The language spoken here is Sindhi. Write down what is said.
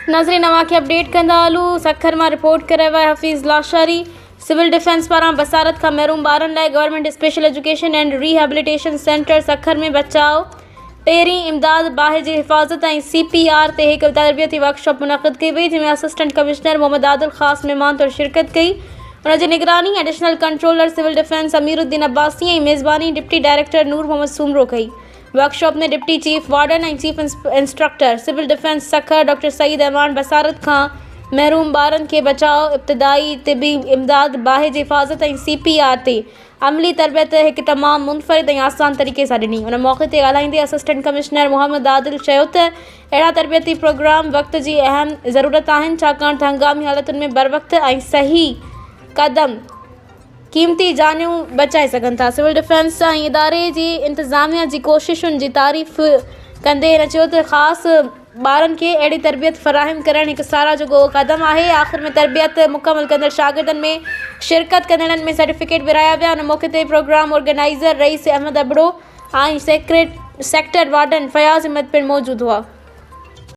ناظرين اوهان کي اپڊيٽ ڪندا هلون سکر مان رپورٽ ڪري رهيو آهي حفيظ لاشاري سول ڊفينس پاران بصارت کان محروم ٻارن لاء government special education and rehabilitation centre Sukkur ۾ بچاء پهرين امداد باهه جي حفاظت ۽ سي پي آر تي هڪ تربيتي ورڪشاپ منعقد ڪئي وئي جنهن ۾ اسسٽنٽ ڪمشنر محمد عادل خاص مهمان طور شرڪت ڪئي ان جي نگراني additional controller civil defence Amiruddin Abbasi ۽ ميزباني ڊپٽي ڊائريڪٽر نور محمد سومرو ڪئي ورڪشاپ ۾ ڊپٽي چيف وارڊن ۽ chief instructor civil defence Sukkur doctor Saeed Awan بصارت کان محروم ٻارن کي بچاء، ابتدائي طبي امداد، باهه جي حفاظت ۽ سي پي آر تي عملي تربيت هڪ تمام منفرد ۽ آسان طريقي سان ڏني. ان موقعي تي ڳالهائيندي اسسٽنٽ ڪمشنر محمد عادل چيو ته اهڙا تربيتي پروگرام وقت جي اهم ضرورت آهن ڇاڪاڻ ته هنگامي حالتن ۾ بروقت ۽ صحيح قدم قيمتي جانيون بچائي سگهن ٿا. سول ڊفينس ۽ اداري جي انتظاميا جي ڪوششن جي تعريف ڪندي هن چيو ته خاص ٻارن کي اهڙي تربيت فراهم ڪرڻ هڪ ساراهه جوڳو قدم آهي. آخر ۾ تربيت مڪمل ڪندڙ شاگردن ۾ شرڪت ڪندڙن ۾ سرٽيفڪيٽ ورهايا ويا. ان موقعي تي programme organiser Rais Ahmed Abro ۽ sector warden Fayaz Ahmed پڻ موجود هئا.